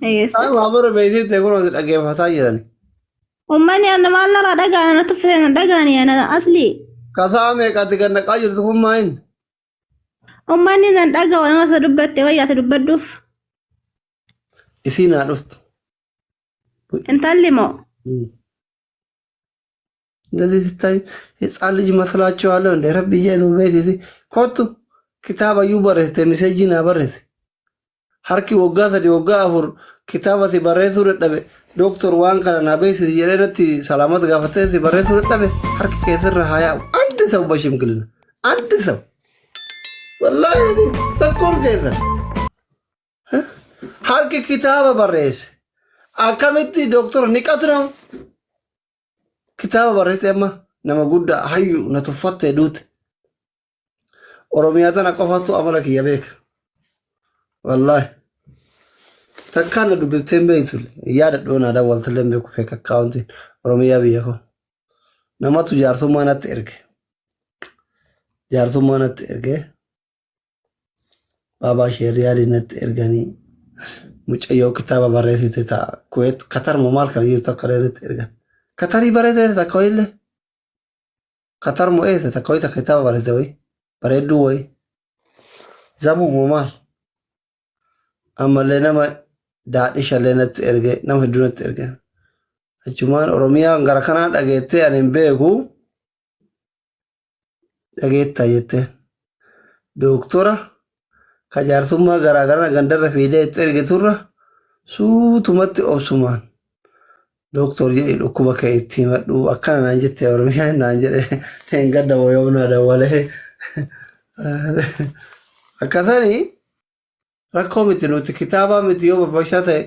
Dhageessa. Maabara beeksifte kun ati dhaggeeffataa jiran. Uummanni ana maal narraa dhaga'an na tuffise na dhaga'ani ana asli. Kasaa meeqatti gad naqaa jirtu kun maayin? Uummanni nan dhaga'u nama isa dubbatte wayyaa ati dubbadhuuf. Isiin haa dhuftu. Intalli moo? እንደዚህ ሲታይ ህፃን ልጅ መስላችኋለሁ እንደ ረብዬ ነው ቤት ኮቱ kitaaba iyyuu barreessite miseejii naa barreesse. Harki waggaa 3 waggaa 4 kitaaba si barreessuu dadhabe dooktor waan kana naa beeksisi jedhee natti salaamat gaafatee si barreessuu dadhabe harki keessirra haa yaa'u. አንድ ሰው በሽምግልና አንድ ሰው ወላሂ tokkoon keessan harki kitaaba barreesse akkamitti dooktor niqat ነው kitaaba barreesse amma nama guddaa hayyu na tuffattee duute. Oromiyaa tana qofatu amala kiyya beeka. Wallaahi. Takkaan na dubbiftee hin beektu. Yaada dhoo naa dawwaltillee hin beeku feek akkaawuntiin Oromiyaa biyya koo. Namatu jaarsummaa natti erge. Jaarsummaa natti erge. Baabaa ishee riyaadii natti erganii mucayyoo kitaaba barreessite ta'a. Kuweet Katar moo maal kana jirtu akka natti ergan. Katarii bareedeera takka wayiillee. Katar moo eessa takka wayii takka kitaaba barreessite wayii. Bareedduu wayii. Zabuu moo maal. Ammallee nama daadhishallee natti erge nama hedduu natti erge. Achumaan Oromiyaan gara kanaa dhageettee ani hin beeku. Dhageettaa jettee. Dooktora ka jaarsummaa garaa garana gandarra fiidee itti ergiturra suutumatti obsumaan dooktor jedhi dhukkuba kee itti himadhu akkana naan jette Oromiyaa naan jedhe hin gadda yoomnaa dawwalee. Akkasanii rakkoo miti nuti kitaabaa miti yoo barbaachisaa ta'e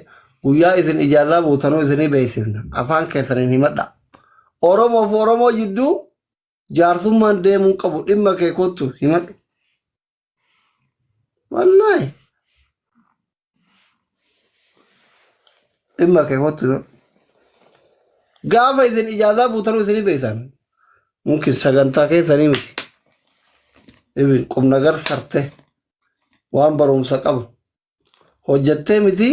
guyyaa isin ijaazaa buutanuu isinii beeksifna afaan keessaniin himadha. Oromoof Oromoo jidduu Jaarsummaan deemuu qabu dhimma kee kottu himadhu. Wallaahi. Dhimma kee kottu himadhu. Gaafa isin ijaazaa buutanuu isinii beektan. Mumkin sagantaa keessanii miti. Ibin qubnagar sarte waan barumsa qabu. hojjattee miti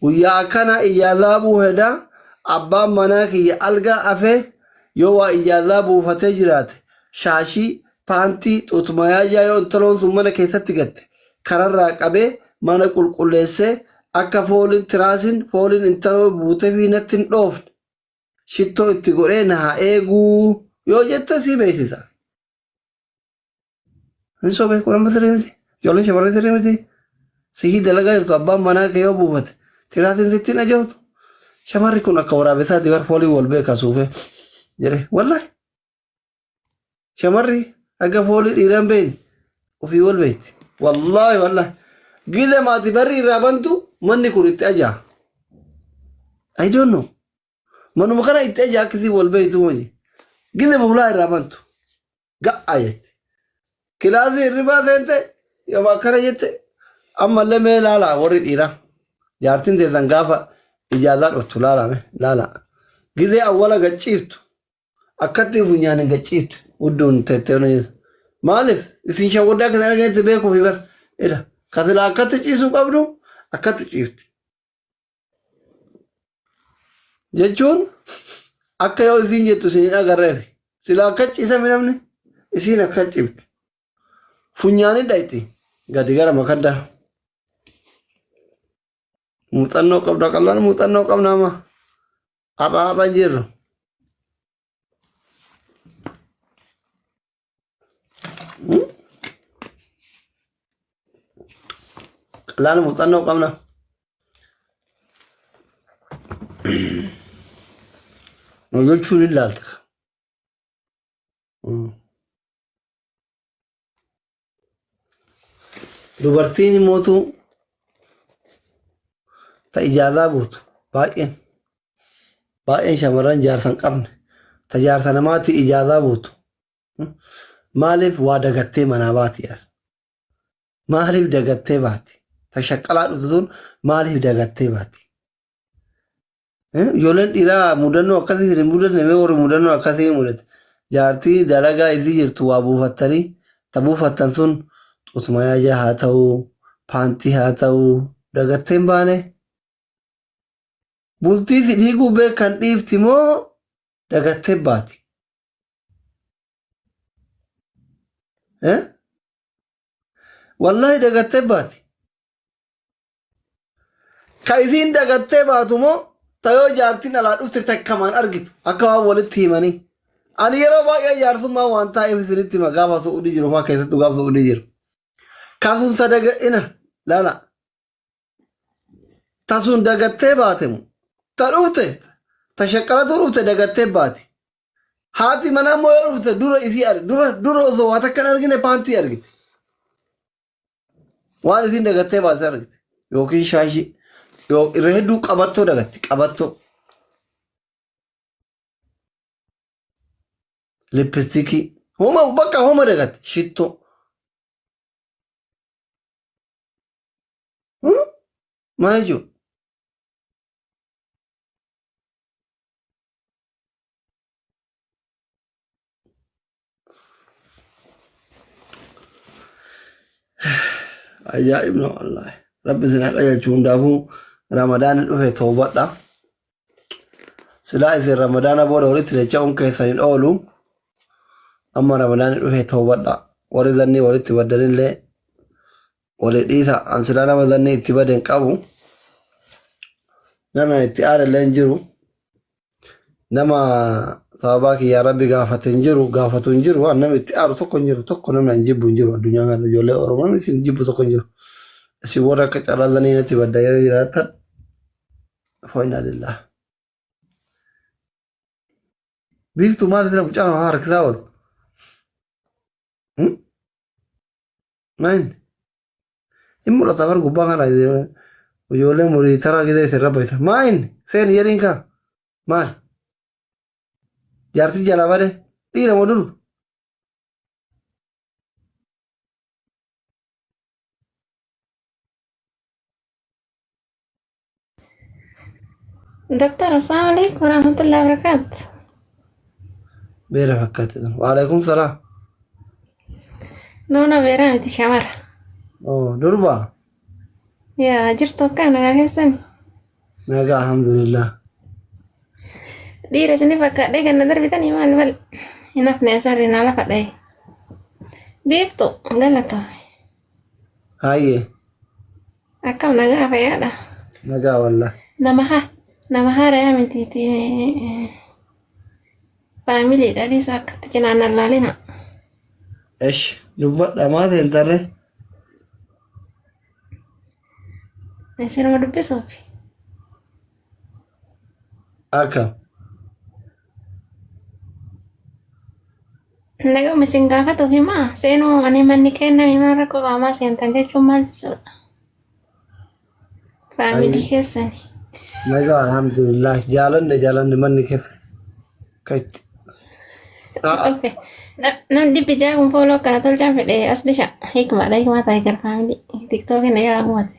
guyyaa akkana ijaazaa buuheda abbaan manaa kiyya algaa afee yoo waa ijaazaa buufatee jiraate shaashii paantii xuutmayaajaa yoo intaloon sun mana keessatti gatte kararraa qabee mana qulqulleessee akka fooliin tiraasiin fooliin intaloo buutefii natti hin dhoofne shittoo itti godhee na haa eeguu yoo jette sii beeksisa. Hin sobee kun amma sirrii miti. Ijoolleen shamarree sirrii miti. Sihii dalagaa jirtu abbaan manaa kee yoo buufate tiraatiin sitti hin ajooftu. Shamarri kun akka waraabessaati bar foolii wal beeka suufee jedhe wallahi. Shamarri akka foolii dhiiraa hin beekne ofii wal beekti. Wallaahi wallaahi. Gile maati barri irraa bantu manni kun itti ajaa. I don't know. Manuma kana itti ajaa akkasii wal beektu hojii. Gile bulaa irraa bantu. Ga'a jette. Kilaasii hirribaa seente yooma akkana jette ammallee mee laalaa warri dhiiraa. Jaartiin teessan gaafa ijaazaa dhuftu laalame laala. Gizee awwala gacciiftu akkatti funyaan hin gacciiftu udduun teettee ona jettu. Maaliif isin shawwaddaa akka isin arganitti beekuufi bar. Ila ka silaa akkatti ciisuu qabdu akkatti ciifti. Jechuun akka yoo isiin jettu isin hin agarreef sila akka ciisame namni isiin akka ciifti. Funyaanii dhayxi gadi gara makaddaa. Muuxannoo qabda qallaan muuxannoo qabna amma har'a har'a jirru. Qallaan muuxannoo qabna. Nu jechuun hin laalta. Dubartiin immootu ta ijaazaa buutu baay'een baay'een shamarran jaarsa hin qabne ta jaarsa namaatti ijaazaa buutu maaliif waa dagattee manaa baati yaar maaliif dagattee baati ta shaqqalaa dhuftu sun maaliif dagattee baati Ijoolleen dhiiraa mudannoo akkasii isin hin mudanne mee warri mudannoo akkasii mudate. Jaartii dalagaa isii jirtu waa buufattanii ta buufattan sun xusmayaajaa haa ta'uu paantii haa ta'uu dagattee hin baane. Bultii si diiguu beekan dhiifti moo dagattee baati? Eh? Wallahi dagattee baati. Ka isiin dagattee baatu moo ta yoo jaartiin alaa dhufte takkamaan argitu akka waan walitti himanii. Ani yeroo baay'ee jaarsummaa waan taa'eef isinitti hima gaafa su'uudii jiru fa'aa keessattuu gaafa su'uudii jiru. Kan sun sadaga'ina laala. Ta sun dagattee baate moo ta dhufte ta shaqqalatu dhufte dagattee baati. Haati manaa immoo yoo dhufte dura isii argi dura dura osoo waa takka hin argine paantii argite. Waan isiin dagattee baate argite. Yookiin shaashii yoo irra hedduu qabattoo dagatti qabattoo. Lippistikii homa bakka homa dagatti shittoo. Maal jechuudha? Ajaa'ibna wallaahi. Rabbi isin haa qajeelchu hundaafuu Ramadaanni dhufe toobadha. Silaa isin Ramadaana booda walitti dacha'uun keessan hin oolu. Amma Ramadaanni dhufe toobadha. Warri zannii walitti baddanillee walii dhiisa. An silaa nama zannii itti bade hin qabu. Nama itti aarellee hin jiru. Nama sababaa kiyyaa rabbi gaafate hin jiru gaafatu hin jiru an namni itti aaru tokko hin jiru tokko namni an jibbu hin jiru addunyaa kana ijoollee oromoo namni isin jibbu tokko hin jiru isin warra akka carraa zanii natti badda yoo jiraattan fo'inaa lillah biiftuu maal isin mucaa nama harkisaa ooltu maal hin mul'ata bar gubbaa kana ijoollee murii taraa gidee isin rabbayta maa inni seeni jedhiin kaa maal jaartii jalaa bade dhiira moo durba Doktar, assalamu alaikum warahmatullahi wabarakatuh. Beera fakkaate sun. Waalaikum salaam. Noona beeraa miti shamara. Oh, durba. Yaa jirtu akkam nagaa keessan? Nagaa alhamdulillah. Dhiira isinii fakkaadhee ganna darbitanii maal bal hin hafne asarri naa lafa dha'e. Biiftu galatoomi. Hayyee. Akkam nagaa fayyaadha. Nagaa wallah. Nama ha nama haaraya mitiiti faamiliidha dhiisa akkatti cinaan allaalina. Esh dubbadha maa seentarre. Isinuma dubbisuuf. Akkam. Naguma isin gaafatuuf himaa seenuu ani manni kenname maal rakkoo qaamaa seentan jechuun maal jechuudha? Faamilii keessani. Nagaa alhamdulillah jaalanne jaalanne manni keessa akka itti. Okay. Namni dhibbi ja'a kun fooloo akkana tolchaan fedhe as disha. Hikmaadha hikmaa ta'e gara faamilii. Tiktookiin na jalaa gubate.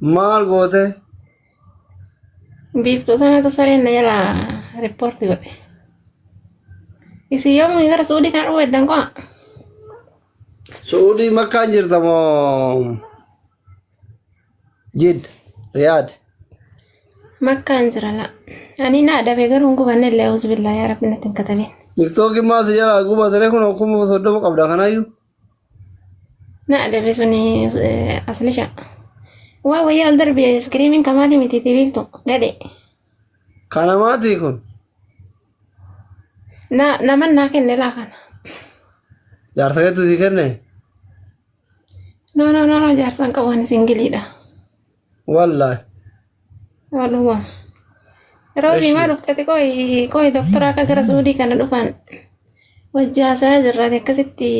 Maal goote? Biiftuu sanatu sareen na jalaa riippoorti godhe. Isin yoomii gara Suudii kana dhufuu eddan qo'a? Suudii makkaan jirta moo? Jid, Riyaad. Makkaan jira la. Ani na adabe garuu hin gubanne illee auzubillah yaa rabbi natti hin katabin. Tiktookiin maal si jalaa gubatare kun 30,000 qabda kanaayyuu. Na adabe suni aslisha. Waa wayyaa ol darbe iskiriimiin kamaali miti biiftu gadhe. Kana maatii kun. Na naman naa kenne laa kana. Jaarsa keetu si kenne. No no no no jaarsaan qabu ani singiliidha. Wallaahi. Waluma. Roozii maal uffate qoyi qoyi doktora akka gara Suudii kana dhufan wajji haasayaa jirra akkasitti.